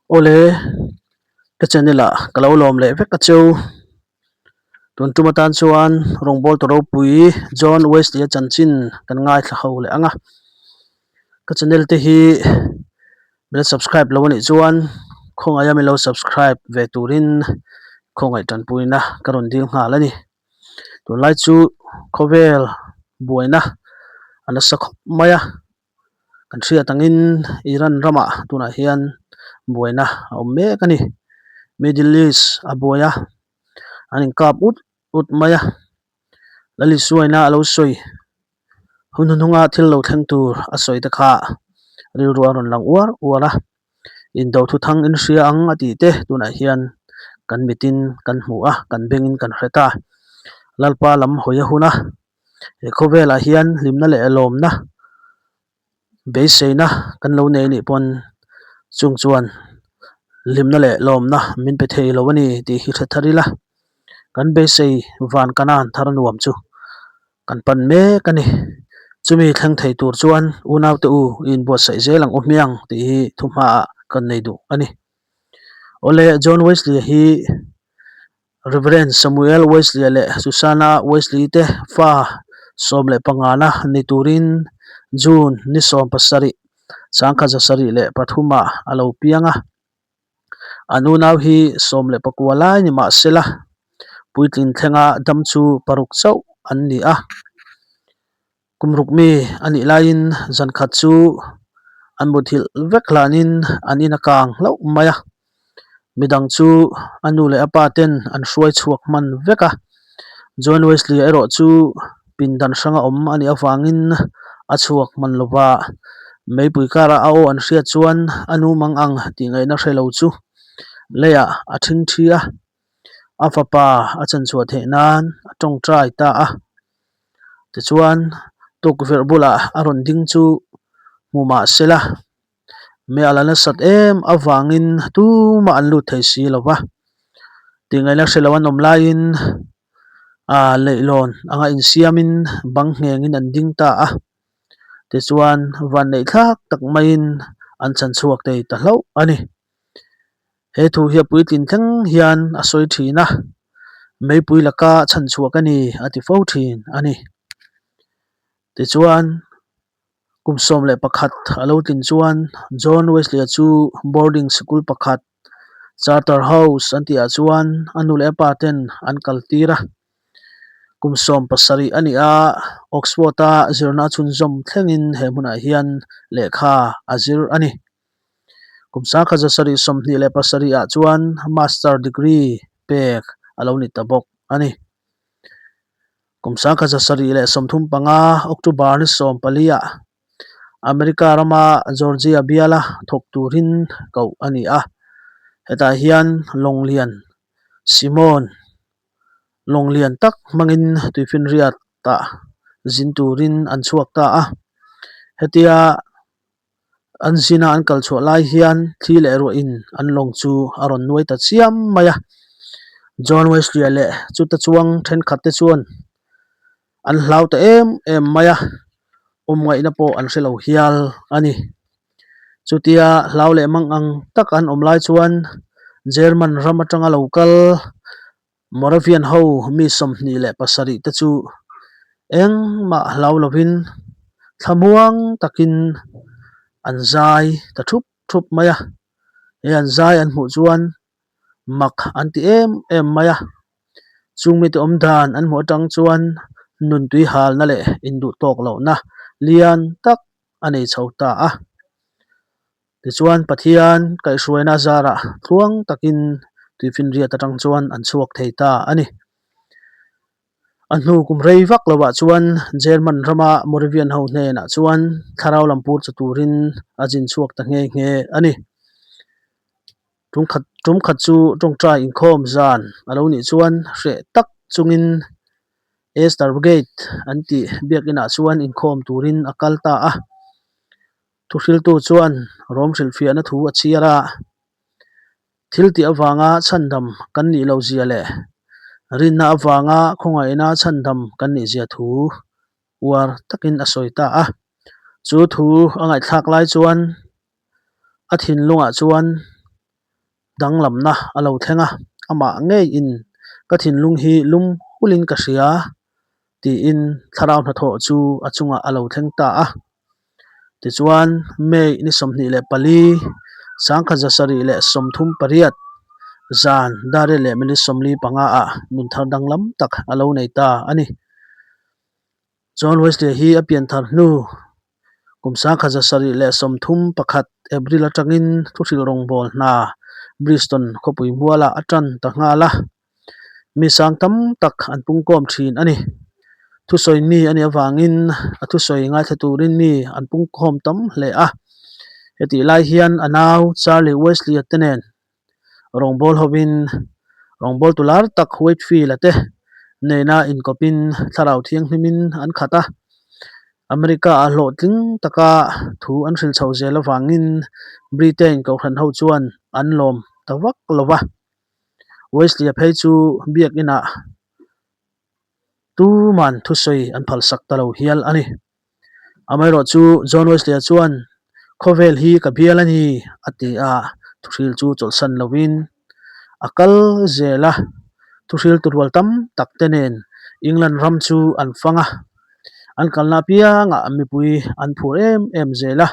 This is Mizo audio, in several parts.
Awle, ka channel ah ka lo lawm leh vek a cheu. Tun tum atan chuan rawngbawltu ropui John Wesley a chanchin kan ngaithla ho leh ang a. Ka channel te hi min la subscribe lo anih chuan khawngaih a min lo subscribe ve turin khawngaih tanpuina ka rawn dil nghal a ni. Tunlai chu khawvel buaina a nasa khawp mai a. Kan hriat angin Iran ramah tunah hian buaina a awm mek a ni. Middle East a buai a, an inkap ut ut mai a. Lalisuaina a lo sawi hun hnuhnunga thil lo thleng tur a sawi te kha rilru a rawn lang uar uar a. Indo thuthang in hria ang a tih te tunah hian kan mitin kan hmu a, kan bengin kan hre ta. Lalpa lam hawi a hun a. He khawvelah hian hlimna leh lawmna beiseina kan lo nei anih pawn chung chuan hlimna leh lawmna min pe thei lo a ni tih hi hre thar ila, kan beisei van kanan thar nuam chu kan pan mek a ni. Chumi thleng thei tur chuan unaute u i inbuatsaih zel ang u hmiang tih hi thuhmaah kan nei duh a ni. Awle John Wesley hi Rev. Samuel Wesley leh Susanna Wesley te fa 15 na ni turin June ni 17, 1703 ah a lo piang a. An unau hi 19 lai ni mah sela, puitlin thlenga dam chu paruk chauh an ni a. Kum ruk mi a nih laiin zan khat chu an muthilh vek hlanin an in a kang hlauh mai a, midang chu a nu leh a pa ten an hruai chhuak hman vek a. John Wesley erawh chu pindan hranga awm a nih avangin a chhuak hman lo va, meipui karah a aw an hriat chuan a nu mang ang tih ngaihna hre lo chu leiah a thingthi a, a fapa a chanchhuah theih nan a tawngtai ta a. Tichuan, tukverh bulah a rawn ding chu hmu mah se la, meh a la nasat em avangin tumah an lut thei si lo va. Tingaihna hre lo an awm laiin ah leihlawn anga insiamin bang nghengin an ding ta a. Tichuan, vanneih thlak tak maiin an chhanchhuak thei ta hlauh a ni. He thu hi a puitlin thleng hian a sawi thin a, meipui laka chhanchhuah ka ni a ti fo thin a ni. Tichuan, kum 11 a lo tlin chuan John Wesley-a chu boarding sikul pakhat, Charterhouse an tihah chuan a nu leh a pa ten an kaltir a. Kum 17 a ni a, Oxford-a zirna a chhunzawm thlengin he hmunah hian lehkha a zir a ni. Kum 1727 ah chuan Master Degree pek a lo ni ta bawk a ni. Kum 1735 October ni 14 ah America rama Georgia biala thawk turin koh a ni a. Hetah hian Lawnglian Simon Lawnglian tak hmangin tuifinriat ah zin turin an chhuak ta a. Hetia An zina an kal chhuah lai hian thli leh ruahin an lawng chu a rawn nuai ta chiam mai a. John Wesley-a leh chuta chuang thenkhat te chuan an hlau ta em em mai a, awm ngaihna pawh an hre lo hial a ni. Chutia hlau leh mang ang tak an awm lai chuan German ram atanga lo kal Moravian ho mi 27 te chu engmah hlau lovin thlamuang takin an zai ta thup thup mai a, he an zai an hmuh chuan mak an ti em em mai a, chung mite awm dan an hmuh atang chuan nun tui halna leh induh tawk lohna lian tak a nei chho ta a. Tichuan, Pathian kaihhruaina zarah tluang takin tuifinriat atang chuan an chhuak thei ta a ni. A hnu kum rei vak lovah chuan German rama Moravian ho hnenah chuan thlarau lam pur chu turin a zin chhuak ta nghe nghe a ni. Tum khat tum khat chu tawngtai inkhawm zan a lo nih chuan hreh tak chungin Esther Gate an tih biakinah chuan inkhawm turin a kal ta a. Thuhriltu chuan Rom hrilhfiahna thu a chhiar a, Thil tih avanga chhandam kan nih loh zia leh rinna avanga khawngaihna chhandam kan nih zia thu uar takin a sawi ta a. Chu thu a ngaihthlak lai chuan a thinlungah chuan. Danglamna a lo thleng a, amah ngeiin ka thinlung hi lum hulin ka hria tiin thlarau hnathawh chu a chungah a lo thleng ta a. Tichuan, May ni 24, 1738, zan dar leh minute 45 ah nun thar danglam tak a lo nei ta a ni. John Wesley hi a pian thar hnu kum 1731 April atangin thuhrilh rawngbâwl hna Bristol khawpui mualah a ṭan ta nghal a. Mi sang tam tak an pungkawm ṭhin a ni. Thusawi mi a nih avangin a thusawi ngaithla turin mi an pungkhawm tam hle a. Hetih lai hian a nau Charlie Wesley-a te nen Rawngbâwl hovin rawngbâwl tu lar tak Whitefield-a te nena inkawpin thlarau thianghlimin an khat a. America-a hlawhtling taka thu an hrilh chho zel avangin Britain kohhran ho chuan an lawm ta vak lo va. Wesley-a phei chu biakinah tuman thusawi an phalsak ta lo hial a ni. Amaherawh chu John Wesley-a chuan, Khawvel hi ka bial a ni, a ti a, thuhril chu chawlhsan lovin a kal zel a. Thuhril tu rual tam tak te nen England ram chu an fang a, an kalna apiangah mipui an phur em em zel a,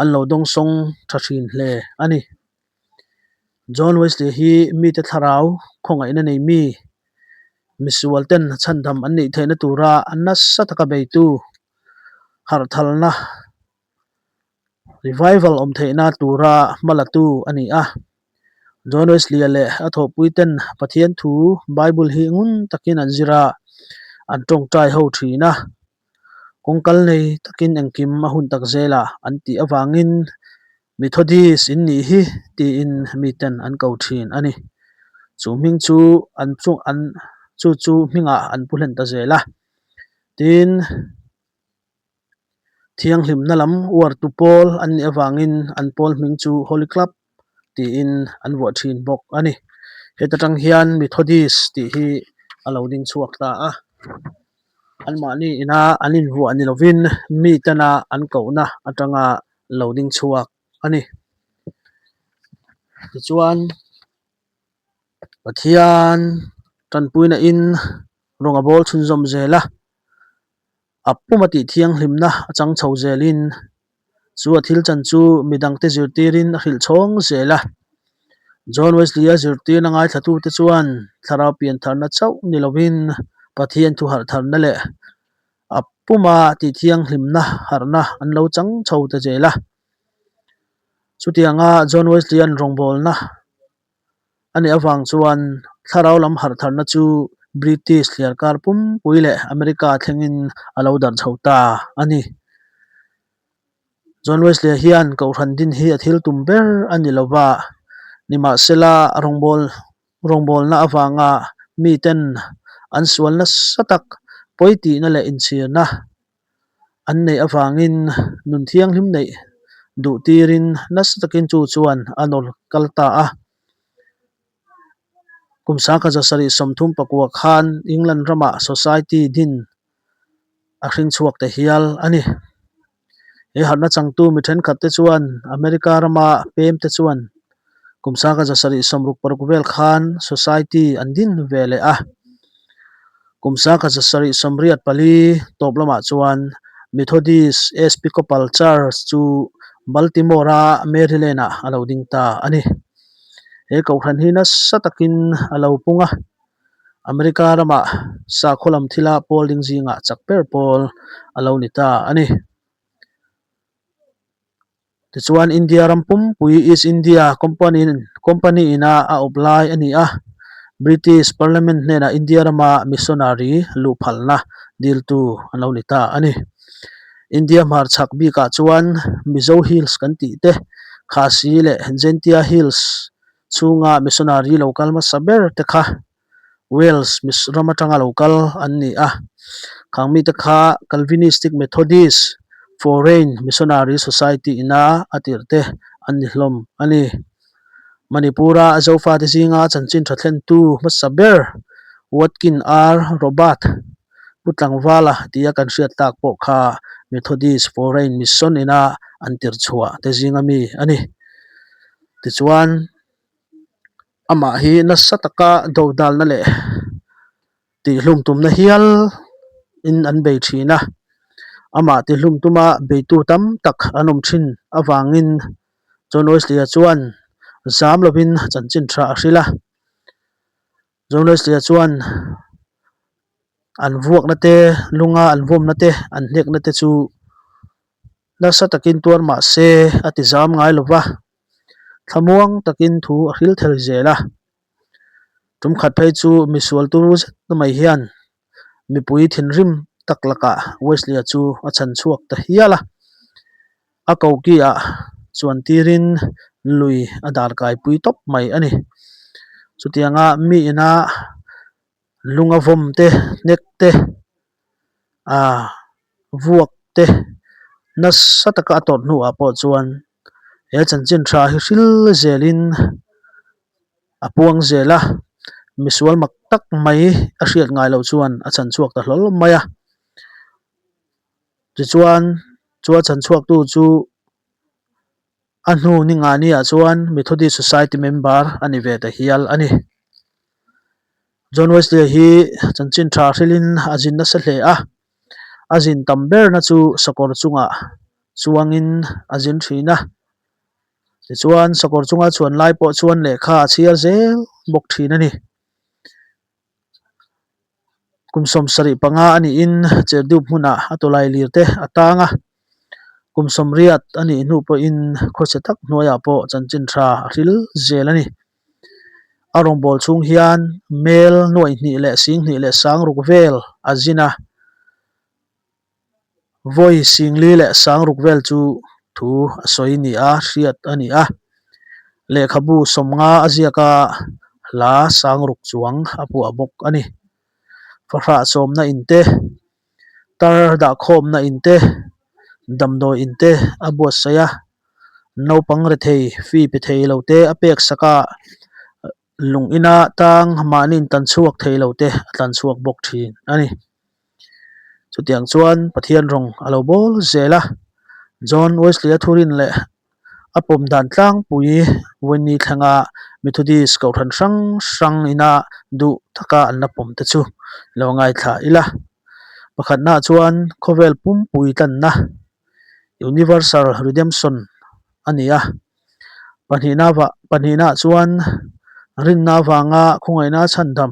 an lo dawngsawng tha thin hle a ni. John Wesley hi mite thlarau khawngaihna nei mi, misual ten chhandam an nih theihna tura nasa taka beitu harhthalna, revival, awm theihna tura hmalatu a ni a. John Wesley-a leh a thawhpui ten Pathian thu Bible hi ngun takin an zir a, an tawngtai ho thin a. Kawngkal nei takin engkim a hun tak zelah an tih avangin Methodist in nih hi tiin miten an ko thin a ni. Chu hming chu an chu an chu chu hmingah an pu hlen ta zel a. Tin, thianghlimna lam uartu pawl an nih avangin an pawl hming chu Holy Club tiin an vuah thin bawk a ni. Heta tang hian Methodist tih hi a lo ding chhuak ta a. Anmahni ina an invuah ni lovin mitena an kohna atanga lo ding chhuak a ni. Tichuan, Pathian tanpuina in rawng a bawl chhunzawm zel a, a puma tih thianghlimna a chang chho zelin chu a thil chan chu midangte zirtirin a hrilh chhawng zel a. John Wesley-a zirtirna ngaithlatute chuan thlarau piantharna chauh ni lovin Pathian thu harhtharna leh A puma tih thianghlimna harhna an lo chang chho ta zel a. Chutianga John Wesley-a'n rawngbawlna a nih avang chuan thlarau lam harhtharna chu British thliarkar pumpui leh America thlengin a lo darh chho ta a ni. John Wesley-a hian Kohhran din hi a thil tum ber a ni lo va, nimahsela rawngbâwl Rawngbawlna avanga miten an sual nasa tak pawi tihna leh inchhirna an neih avangin nun thianghlim neih duh tirin nasa takin chu chuan a nawr kal ta a. Kum 1739 khan England ramah Society din a hring chhuak ta hial a ni. He harhna changtu mi thenkhat te chuan America rama pem te chuan kum 1766 vel khan Society an din ve leh a. Kum 1784 tawp lamah chuan Methodist Episcopal Church chu Baltimore-a Maryland-ah a lo ding ta a ni. He kohhran hi nasa takin a lo pung a. America ramah sakhaw lam thila pawl ding zingah chak ber pawl a lo ni ta a ni. Tichuan India ram pumpui East India Company Company ina a awp lai a ni a, British Parliament hnenah India rama missionary luh phalna diltu an lo ni ta a ni. India hmarchhak bikah chuan Mizo Hills kan tih te, Khasi leh Jaintia Hills Chhunga missionary lo kal hmasa ber te kha Wales ram atanga lo kal an ni a. Khang mite kha Calvinistic Methodist Foreign Missionary Society ina a tirh te an ni hlawm a ni. Manipur-a Zofate zinga chanchin tha thlentu hmasa ber Watkin R. Robert Pu Tlangvala tia kan hriat tak pawh kha Methodist Foreign Mission ina an tirh chhuah te zinga mi a ni. Tichuan, Amah hi nasa taka dodalna leh tihhlum tumna hial in an bei thin a, amah tihhlum tuma beitu tam tak an awm thin avangin John Wesley-a chuan zam lovin chanchin tha a hrilh a. John Wesley-a chuan an vuakna te, lunga an vawmna te, an hnekna te chu nasa takin tuar mah se a ti zam ngai lo va, thlamuang takin thu a hril thel zel a. Tum khat phei chu misual turu zet mai hian mipui thinrim tak lakah Wesley-a chu a chhan chhuak ta hial a. A koki-ah chuan tirin lui a dar kaipui tawp mai a ni. Chutianga mi ina lunga vawm te, hnek te, ah vuak te nasa taka a tawrh hnuah pawh chuan he chanchin tha hi hril zelin a puang zel a, misual mak tak mai a hriat ngai loh chuan a chan chhuak ta hlawl mai a. Tichuan chu a chan chhuaktu chu a hnu ni ngani ah chuan Methodist Society member a ni ve ta hial a ni. John Wesley hi chanchin tha hrilhin a zin nasa hle a, a zin tam berna chu sakawr chungah chuangin a zin thin a. Tichuan sakawr chunga chuan lai pawh chuan lehkha a chhiar zel bawk thin a ni. Kum 75 a niin Cherdup hmunah a tawlai lir te a tang a, kum 80 a nih hnu pawhin khawchhe tak hnuaiah pawh chanchin tha a hril zel a ni. A rawngbâwl chhung hian mel nuaih hnih leh sing hnih leh sang ruk vel a zin a, vawi singli leh sang ruk vel chu thu a sawi nia hriat a ni a. Lehkhabu 50 a ziak a, hla sang ruk chuang a puah bawk a ni. Fahrah sawmna in te, tar dahkhawmna in te, damdawi in te a buatsaih a, naupang rethei fee pe thei lo te a pek sak a, lung ina tang mahni in tlanchhuak thei lo te a tlanchhuak bawk thin a ni. Chutiang chuan Pathian rawng a lo bawl zel a, John Wesley-a thurin leh a pawm dan tlangpui Winnie thlenga Methodist kohhran hrang hrang ina duh taka an la pawm te chu lo ngaithla ila. Pakhatnaah chuan khawvel pumpui tlanna, Universal Redemption, a ni a. Pahnihnaah chuan rinna avanga khawngaihna chhandam,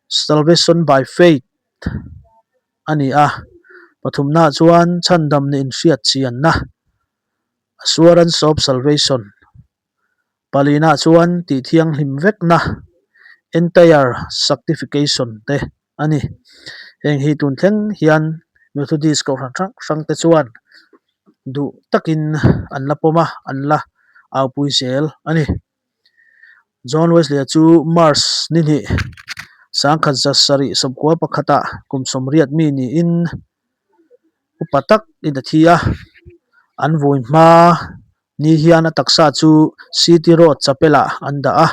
Salvation by Faith, a ni a, pathumnaah chuan chhandam nih inhriat chianna, assurance of salvation, palinah chuan tih thianghlim vekna, entire sanctification, te a ni. Heng hi tun thleng hian Methodist kohhran hrang hrang te chuan duh takin an la pawm a, an la aupui zel a ni. John Wesley-a chu March ni hnih, 1791-ah kum 80 mi niin upa tak in a thi a. An vui hma ni hian a taksa chu City Road Chapel-ah an dah a,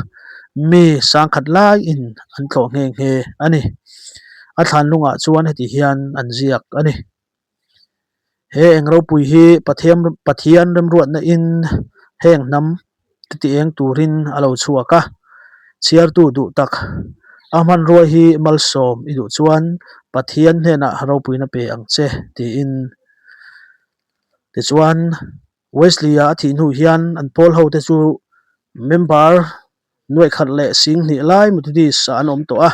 mi 1000 laiin an tlawh nghe nghe a ni. A thlan lungah chuan heti hian an ziak a ni. He eng ropui hi Pathian Pathian remruatna in heng hnam te ti eng turin a lo chhuak a, chhiartu duh tak a hmanrua hi malsawm i duh chuan Pathian hnenah ropuina pe ang che tiin. Tichuan Wesley-a a thih hnu hian an pawl ho te chu member Nuaih khat leh sing hnih lai Methodist ah an awm tawh a,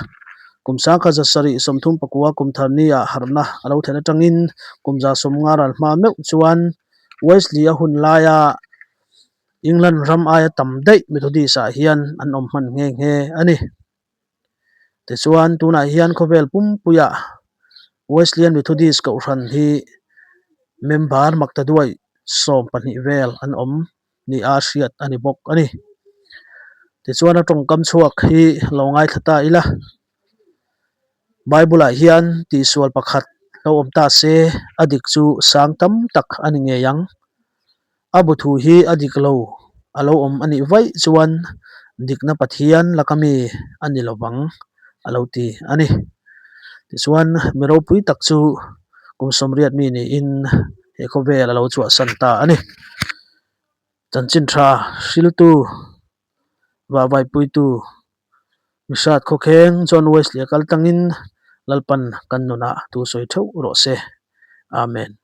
kum 1739 kum thar ni ah harhna a lo thlen atangin kum 150 ral hma meuh chuan Wesley a hun laia England ram aia tam daih Methodist ah hian an awm hman nghe nghe a ni. Tichuan tunah hian khawvel pumpuiah Wesleyan Methodist kohhran hi member maktaduaih 12 vel an awm. ni a hriat a ni bawk a ni. Tichuan a tawngkam chhuak hi lo ngaithla ta ila, Bible ah hian tihsual pakhat lo awm ta se a dik chu sang tam tak a ni ngei ang. A bu thu hi a dik lo a lo awm a nih vaih chuan dikna Pathian laka mi a ni lo vang a lo ti a ni. Tichuan mi ropui tak chu kum 80 mi niin he khawvel a lo chhuahsan ta a ni. Chanchin tha hriltu Vahvaipuitu Mihrat Khawkheng John Wesley a kal tlangin Lalpan kan nunah tu sawi theuh rawh se. Amen.